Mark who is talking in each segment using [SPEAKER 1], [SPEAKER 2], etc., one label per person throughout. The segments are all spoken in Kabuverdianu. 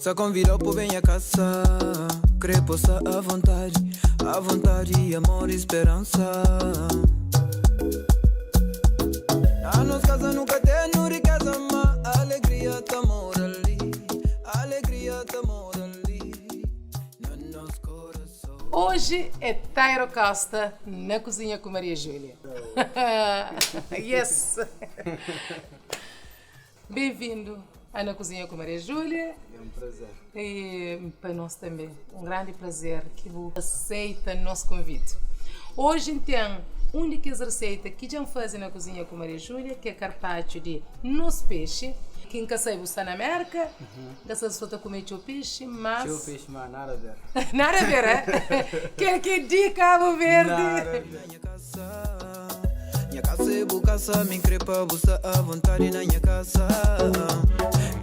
[SPEAKER 1] Só convidou para bem a casa. Querer possa à vontade, à vontade, amor e esperança. Na nossa casa nunca tem riqueza, mas alegria tá mora ali. Alegria tá mora ali. No nosso coração.
[SPEAKER 2] Hoje é Tairo Costa na cozinha com Maria Júlia. Yes! Bem-vindo à Na Cozinha com Maria Júlia.
[SPEAKER 3] É um prazer.
[SPEAKER 2] E para nós também, um grande prazer que você aceita nosso convite. Hoje tem um de que receita que já faz na cozinha com Maria Júlia, que é carpaccio de nosso peixe. Quem nunca sabe está na América, nunca sabe se está comer o peixe, mas
[SPEAKER 3] Teu peixe, mas nada a ver.
[SPEAKER 2] Nada a ver, é? Que de Cabo Verde.
[SPEAKER 3] Nada a ver.
[SPEAKER 1] Minha casa, minha casa é boa casa, me crepa, busta à vontade na minha casa.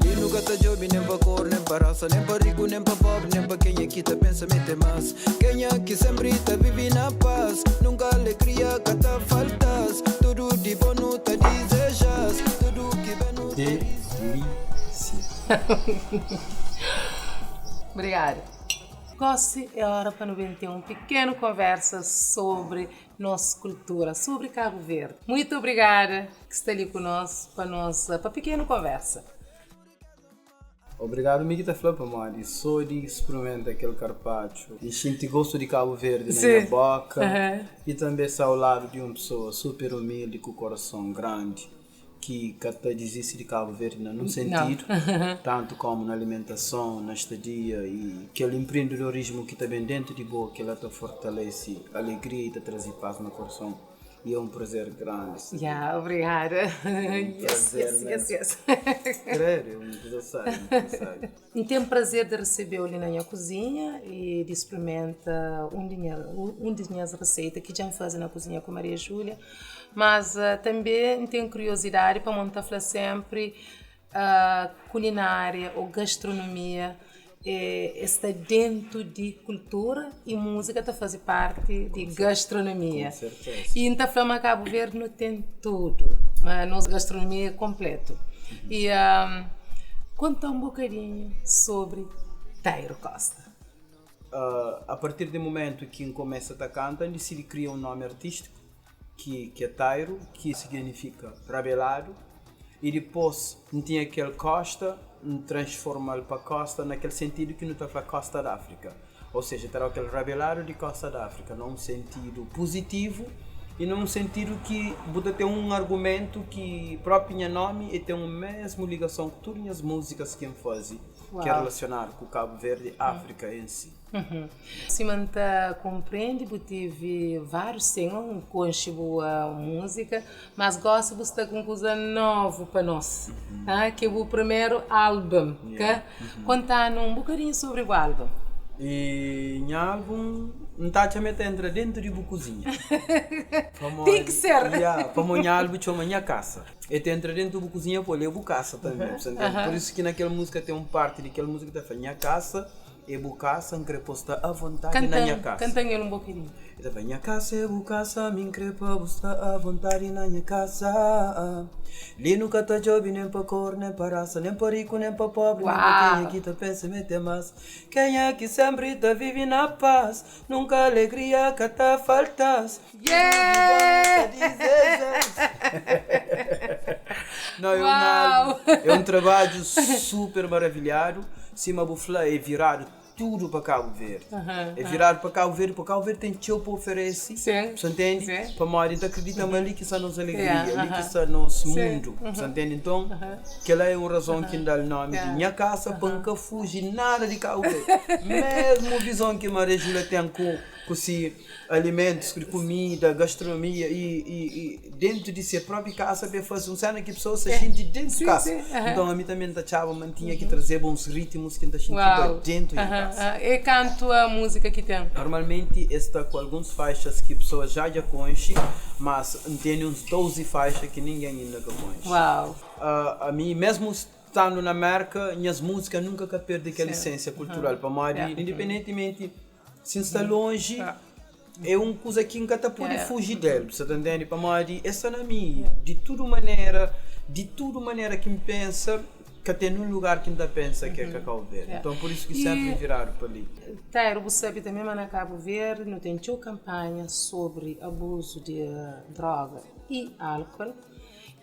[SPEAKER 1] E nunca tá job, nem pa cor, nem pa raça, nem pa rico, nem pa pobre, nem pa quem aqui tá pensa mete mas. Quem aqui sempre tá vive na paz, nunca alegria que tá faltas. Tudo de bom não tá desejas, tudo que vem não tá
[SPEAKER 3] Delícia.
[SPEAKER 2] Obrigada. Gossi é hora para nós ter uma pequena conversa sobre nossa cultura, sobre Cabo Verde. Muito obrigada que está ali conosco para nossa para pequena conversa.
[SPEAKER 3] Obrigado, Miguel Flapa, mano. Só de experimenta aquele carpaccio. E senti gosto de Cabo Verde na
[SPEAKER 2] Sim.
[SPEAKER 3] minha boca.
[SPEAKER 2] Aham.
[SPEAKER 3] E também estar ao lado de uma pessoa super humilde, com o coração grande, que até desiste de Cabo Verde num sentido, tanto como na alimentação, na estadia e aquele empreendedorismo que também dentro de boa, que ela te fortalece alegria e te traz paz no coração. E é um prazer grande.
[SPEAKER 2] Yeah, obrigada. yes,
[SPEAKER 3] prazer
[SPEAKER 2] yes, yes, yes.
[SPEAKER 3] Creio, um prazer, um prazer.
[SPEAKER 2] E tenho prazer de recebê-lo ali na minha cozinha e de experimentar um de minhas receitas que já fazem na cozinha com Maria Júlia. Mas também tenho curiosidade para montar sempre a culinária ou gastronomia está dentro de cultura e música está fazer parte de gastronomia.
[SPEAKER 3] Com certeza.
[SPEAKER 2] E então Flama Cabo Verde não tem tudo. A nossa gastronomia é completa. E conta um bocadinho sobre Tairo Costa.
[SPEAKER 3] A partir do momento que começa a cantar, decide criar um nome artístico que é Tairo, que significa rabelado, e depois não tinha aquele Costa, transforma-lo para Costa naquele sentido que não está para Costa da África. Ou seja, terá aquele rabelado de Costa da África, num sentido positivo e num sentido que Buda tem um argumento que próprio minha nome e tem a mesma ligação com todas as músicas que eu faz, que é relacionado com o Cabo Verde, África em si.
[SPEAKER 2] Se manta compreende, eu tive vários singles, conche boa música, mas gosto de estar com coisa nova para nós, que é o primeiro álbum, que contar um bocadinho sobre o álbum.
[SPEAKER 3] E meu álbum não está a meter entra dentro de uma cozinha.
[SPEAKER 2] Tem que ser.
[SPEAKER 3] Yeah, para o meu álbum chama minha casa. E te entra dentro de uma cozinha, pô, levo casa também. Você entende? Por isso que naquela música tem uma parte daquela música que tá falando minha casa, e bu casa, não quero postar à vontade na minha casa.
[SPEAKER 2] Canta ele um bocadinho.
[SPEAKER 3] Então, minha casa é bu casa, me crepa buscar à vontade na minha casa. Ali nunca tá job, nem pa cor, nem pa raça, nem pa rico, nem pa pobre, nem pa quem aqui tá pensa mete mas. Quem aqui sempre tá vive na paz, nunca alegria que tá faltas.
[SPEAKER 2] Yeah!
[SPEAKER 3] Não, é um,
[SPEAKER 2] Uau!
[SPEAKER 3] é um trabalho super maravilhado. Cima bufla é virado tudo para Cabo Verde. É virado para Cabo Verde, porque Cabo Verde tem teu para oferecer.
[SPEAKER 2] Sim.
[SPEAKER 3] Você entende?
[SPEAKER 2] Sim.
[SPEAKER 3] Para morrer, então acredita ali que está a nossa alegria,
[SPEAKER 2] Yeah,
[SPEAKER 3] ali que está nosso mundo. Você entende? Então, que ela é uma razão que dá o nome de minha casa, para nunca fugir nada de Cabo Verde. Mesmo a visão que Maria Júlia tem com se alimentos, com comida, gastronomia e dentro de sua própria casa, para fazer um cena que a pessoa se sente dentro de
[SPEAKER 2] Sim,
[SPEAKER 3] casa.
[SPEAKER 2] sim,
[SPEAKER 3] Então, a mim também tá chava, mantinha que trazer bons ritmos que tá sentindo dentro de casa.
[SPEAKER 2] E canto a música que tem.
[SPEAKER 3] Normalmente está com algumas faixas que a pessoa já conhece, mas tem uns 12 faixas que ninguém ainda conhece.
[SPEAKER 2] Uau!
[SPEAKER 3] A mim, mesmo estando na América, minhas músicas nunca que perdem aquela essência cultural. Para mim, independentemente se está longe, é uma coisa que nunca pode fugir dele, você tá entendendo? Para mim, essa na mim, de toda maneira que me pensa, Ka ten nun lugar ki N ta pensa ki é ka Cabo Verde. Nton, pur isu ki sénpri N viradu pa li.
[SPEAKER 2] Tairo, bu sabe tanbê ma na Cabo Verde nu ten txeu kanpanha sobri abuzu di droga i álkol.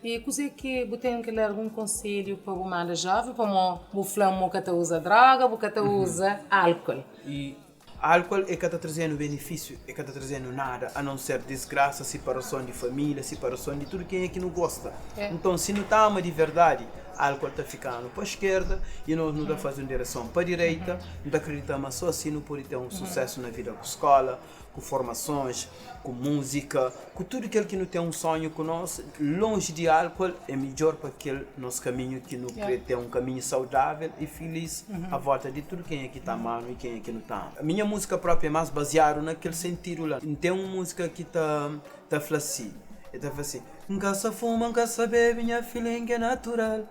[SPEAKER 2] I kuzê ki bu ten ki da algun konselhu pa bu manda jóven pamó bu fla ma bu ka ta uza droga, bu ka ta uza álkol?
[SPEAKER 3] I álkol e ka ta traze-nu benefísiu, e ka ta traze-nu nada a non ser disgrasa, siparason di família, siparason di tudu kenha ki nu gosta. Nton, si nu ta ama di verdadi, álkol ta fika-nu pa skerda i nos nu ta faze un direson pa direita. Nu ta kridita ma sô asi nu pode ten un susésu na vida ku skóla, ku formasons, ku múzika, ku tudu kel ki nu ten un sonhu ku nos, lonji di álkuol é midjór pa kel nos kaminhu ki nu krê ten un kaminhu saudável i filís a vólta di tudu kenha ki ta ama-nu i kenha ki nu ta ama. Minha múzika própi é más baziadu na kel sentidu la. N ten un múzika ki ta ta fla si, el ta fla si, N ka sa fuma, N ka sa bebe, nha feeling é natural,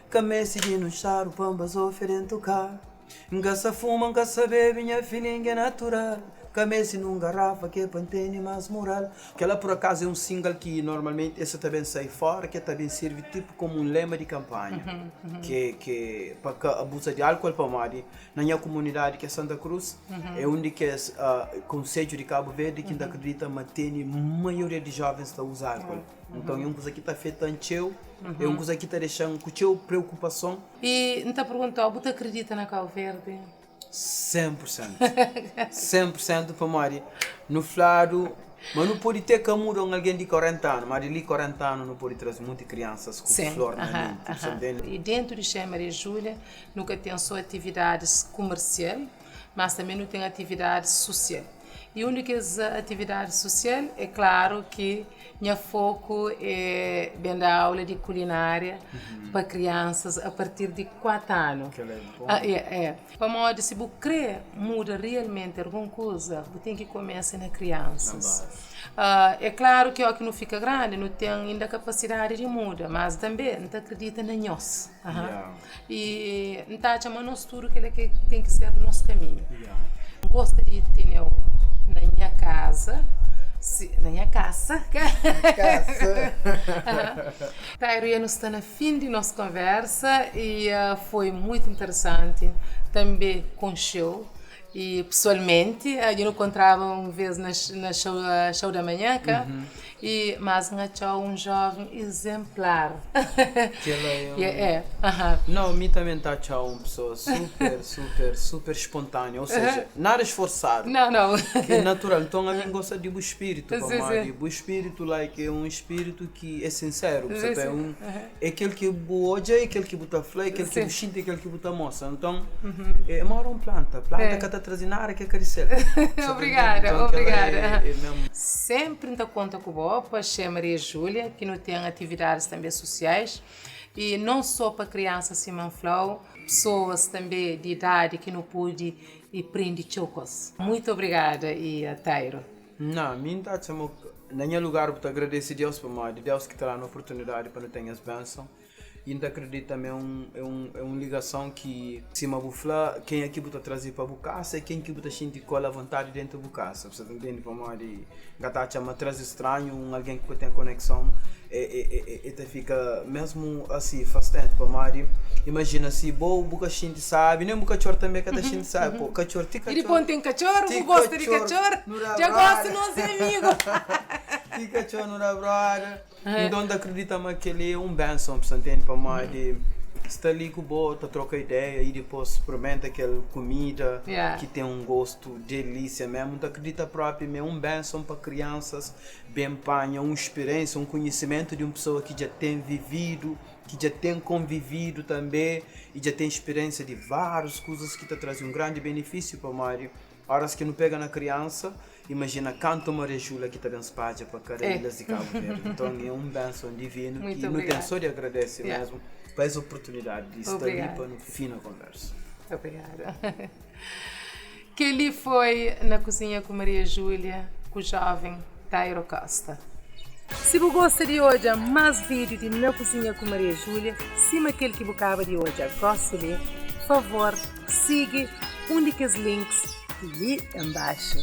[SPEAKER 3] Ka meste di nu xaru pa N bazofia déntu karu. N ka sa fuma, N ka sa bebe, nha feeling é natural Ka meste nun garrafa ki é pa N tene más mural Kel-la pur akazu é un single ki normalmenti el sa ta ben sai fóra ki el ta ben sirvi tipu komu un lema di kanpanha ki ki pa ka abuza di álkuol pamodi na nha kumunidadi ki é Santa Cruz é un di kes konsedju di Kabu Verdi ki N ta akredita ma tene maioria di jóvens ta uza álkuol. Nton é un kuza ki ta afeta-m txeu, é un kuza ki ta dexa-m ku txeu preokupason.
[SPEAKER 2] I N ta pergunta-u, bu ta kridita na Kau Verdi?
[SPEAKER 3] 100%. 100% pamodi nu fladu ma nu pode te ka muda un algen di 40 anu, ma di li 40 anu nu pode traze monti kriansas ku flor na menti. Bu sa ntende?
[SPEAKER 2] I dentu di Xé Maria Júlia nu ka ten so atividadis kumersial, mas tanbe nu ten atividadis susial. I un di kes atividadi susial é klaru ki nha foku é ben da aula di kulinária pa kriansas a partir di 4 anu. É, pamodi si bu krê muda realmenti algun kuza, bu ten ki kumesa na kriansas. É klaru ki óki nu fika grandi nu ten inda kapasidadi di muda, mas tanbe N ta kridita na nhos. I N ta atxa ma nos tudu kel-la ki ten ki ser nos kaminhu. N gosta di tene-u na nha kaza, na nha kasa. Tairo, ya nu sta na fin di nos konversa i foi muitu interesanti tanbe konxe-u i pesoalmenti. Dja nu nkontraba un vês na xou da manhã, ka? I mas N atxau un joven izenplar.
[SPEAKER 3] Kel-la é un. É, aham. Nau, mi tanbe N ta atxau un pesoa super, super, super espontânea, ou seja, nada esforsadu.
[SPEAKER 2] Nau, nau.
[SPEAKER 3] É natural. Nton ami N gosta di bu spiritu, pamodi bu spiritu like é un spiritu ki é sinseru, bu sa ta é un. É kel ki bu odja, é kel ki bu ta fla, é kel ki bu xinti, é kel ki bu ta mostra. Nton, é mora un planta. Planta ka ta traze nada ki é ka di sel.
[SPEAKER 2] Obrigada, obrigada. Sénpri N ta konta ku bo pa Xé Maria Júlia, ki nu ten atividadis tanbê sosiais, i non sô pa kriansa sima N fla-u, pesoas tanbê di idadi ki nu pode prende txeu kos. Muitu obrigada i Tairo.
[SPEAKER 3] Na, mi N ta atxa ma na nha lugar bu ta agradese Deus pamodi Deus ki ta da-nu oportunidadi pa nu ten es benson i N ta kridita ma é un é un é un ligason ki sima bu fla kenha ki bu ta traze pa bu kasa é ken ki bu ta xinti ku el avontadi dentu bu kasa bu sa ta ntende pamodi N ka ta atxa ma traze stranhu un algen ki ka ten konekson é é é ta fika mesmu asi fastenti pamodi imajina si bo bu ka xinti sabi nen bu katxor tanbe ka ta xinti sabi po katxor ti
[SPEAKER 2] katxor. I dipos ten katxor bu gosta di katxor dja gosta nos é amigu.
[SPEAKER 3] Ti katxor nu da broda. Nton ta kridita ma keli é un benson bu sa ntende pamodi sta li ku bo ta troka ideia i dipos sprimenta kel kumida ki ten un gostu delisia mesmu N ta kridita propi ma é un benson pa kriansas ben panha un spiriensia un kunhisimentu di un pesoa ki dja ten vividu ki dja ten konvividu tanbe i dja ten spiriensia di várius kuzas ki ta traze un grandi benefisiu pamodi óras ki nu pega na kriansa imajina kantu Maria Júlia ki ta ben spadja pa kada ilhas di Kabu Verdi nton é un benson divinu ki nu ten só di agradese mesmu pa es oportunidadi di sta li pa nu fina konversa.
[SPEAKER 2] Obrigada. Kel-li foi Na Kuzinha ku Maria Júlia ku jóven Tairo Costa. Si bu gosta di odja más vídiu di Na Kuzinha ku Maria Júlia, sima kel ki bu kaba di odja gósi li, favor sigi un di kes links li enbaxu.